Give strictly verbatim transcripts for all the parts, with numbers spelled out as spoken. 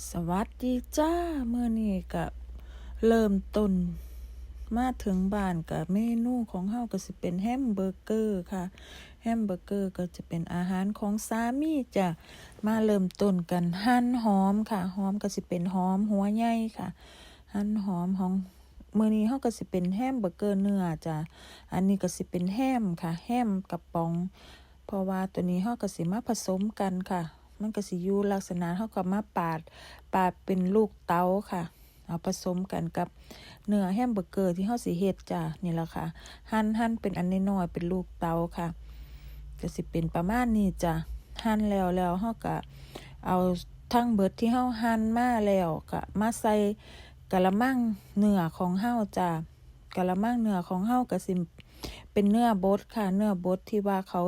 สวัสดีจ้า มื้อนี้ก็เริ่มต้นมาถึงบ้านก็เมนูของเฮาก็สิเป็นแฮมเบอร์เกอร์ค่ะ แฮมเบอร์เกอร์ก็จะเป็นอาหารของสามีจ้ะ มาเริ่มต้นกันหั่นหอมค่ะ หอมก็สิเป็นหอมหัวใหญ่ค่ะ หั่นหอมของมื้อนี้เฮาก็สิเป็นแฮมเบอร์เกอร์เนื้อจ้ะ อันนี้ก็สิเป็นแฮมค่ะ แฮมกระป๋อง เพราะว่าตัวนี้เฮาก็สิมาผสมกันค่ะ มันก็สิอยู่ลักษณะเฮาก็มาปาด ปาดเป็นลูกเต๋าค่ะ เอาผสมกันกับเนื้อแฮมเบอร์เกอร์ที่เฮาสิเฮ็ดจ้ะ นี่ล่ะค่ะ หั่น หั่นเป็นอันน้อยๆ เป็นลูกเต๋าค่ะ ก็สิเป็นประมาณนี้จ้ะ หั่นแล้ว แล้วเฮาก็เอาทั้งเบิดที่เฮาหั่นมาแล้วก็มาใส่กะละมังเนื้อของเฮาจ้ะ กะละมังเนื้อของเฮาก็สิเป็นเนื้อบดค่ะ เนื้อบดที่ว่าเขา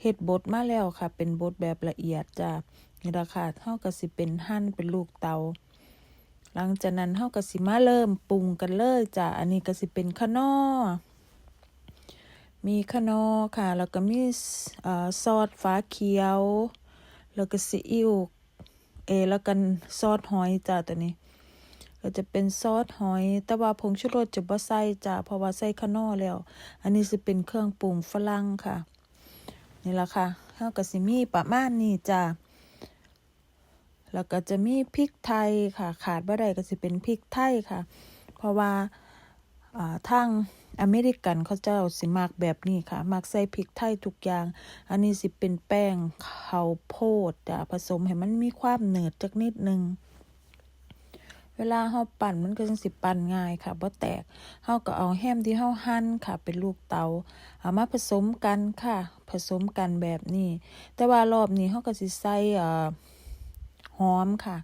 เฮ็ดบดมาแล้วค่ะ เป็นบดแบบละเอียดจ้ะ นี่ล่ะค่ะ เฮาก็สิเป็นหั่นเป็นลูกเต๋า หลังจากนั้นเฮาก็สิมาเริ่มปรุงกันเลยจ้ะ อันนี้ก็สิเป็นคะนอร์ มีคะนอร์ค่ะ แล้วก็มี เอ่อ ซอสฝาเขียว แล้วก็ซีอิ๊ว เอ แล้วก็ซอสหอยจ้ะ ตัวนี้ ก็จะเป็นซอสหอย แต่ว่าผงชูรสจะบ่ใส่จ้ะ เพราะว่าใส่คะนอร์แล้ว อันนี้สิเป็นเครื่องปรุงฝรั่งค่ะ นี่ล่ะค่ะ เฮาก็สิมีประมาณนี้จ้ะ แล้วก็จะมีพริกไทยค่ะ ขาดบ่ได้ก็สิเป็นพริกไทยค่ะ เพราะว่า อ่า ทางอเมริกันเขาเจ้าสิมักแบบนี้ค่ะ มักใส่พริกไทยทุกอย่าง อันนี้สิเป็นแป้งข้าวโพดจ้ะ ผสมให้มันมีความหนืดจักนิดนึง เวลาเฮาปั้นมันก็จั่งสิปั้นง่ายค่ะ บ่แตก เฮาก็เอาแฮมที่เฮาหั่นค่ะ เป็นลูกเต๋า เอามาผสมกันค่ะ ผสมกันแบบนี้ แต่ว่ารอบนี้เฮาก็สิใส่ เอ่อ หอมค่ะ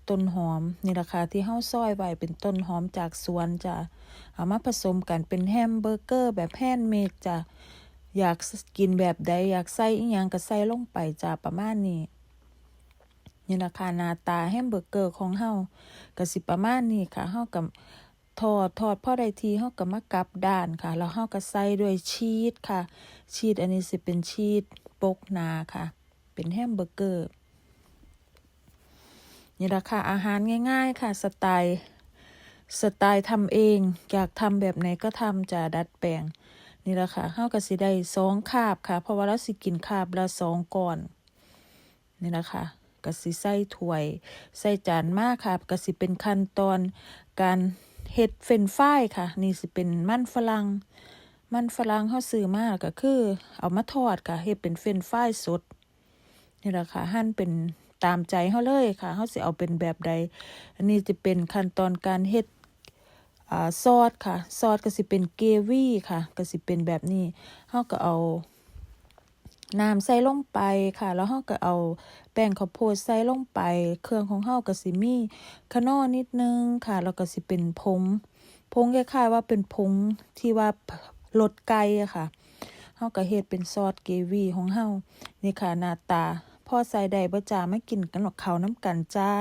ต้นหอม นี่ล่ะค่ะ ที่เฮาซอยไว้เป็นต้นหอมจากสวนจ้ะ เอามาผสมกันเป็นแฮมเบอร์เกอร์แบบแฮนด์เมดจ้ะ อยากกินแบบใด อยากใส่อิหยังก็ใส่ลงไปจ้ะ ประมาณนี้ นี่ล่ะค่ะ หน้าตาแฮมเบอร์เกอร์ของเฮาก็สิประมาณนี้ค่ะ เฮาก็ทอด ทอดพอได้ที่ เฮาก็มากลับด้านค่ะ แล้วเฮาก็ใส่ด้วยชีสค่ะ ชีสอันนี้สิเป็นชีสโปกหน้าค่ะ เป็นแฮมเบอร์เกอร์ นี่ล่ะค่ะ อาหารง่ายๆค่ะ สไตล์ สไตล์ทำเอง อยากทำแบบไหนก็ทำจ้ะ ดัดแปลง นี่ล่ะค่ะ เฮาก็สิได้สองคาบค่ะ เพราะว่าเราสิกินคาบละสองก้อน นี่ล่ะค่ะ ก็สิใส่ถ้วย ใส่จานมาค่ะ ก็สิเป็นขั้นตอนการเฮ็ดเฟรนช์ฟรายค่ะ นี่สิเป็นมันฝรั่ง มันฝรั่งเฮาซื้อมาก็คือเอามาทอดค่ะ เฮ็ดเป็นเฟรนช์ฟรายสด นี่ล่ะค่ะ หั่นเป็นตามใจเฮาเลยค่ะ เฮาสิเอาเป็นแบบใด อันนี้จะเป็นขั้นตอนการเฮ็ด อ่า ซอสค่ะ ซอสก็สิเป็นเกรวีค่ะ ก็สิเป็นแบบนี้ เฮาก็เอาน้ำใส่ลงไปค่ะ แล้วเฮาก็เอาแป้งข้าวโพดใส่ลงไป เครื่องของเฮาก็สิมีคะนอร์นิดนึงค่ะ แล้วก็สิเป็นผง ผงคล้ายๆว่าเป็นผงที่ว่ารสไก่อะค่ะ เฮาก็เฮ็ดเป็นซอสเกรวีของเฮา นี่ค่ะ หน้าตาพอใส่ได้บ่จ้า มากินกันกับข้าวนำกันจ้า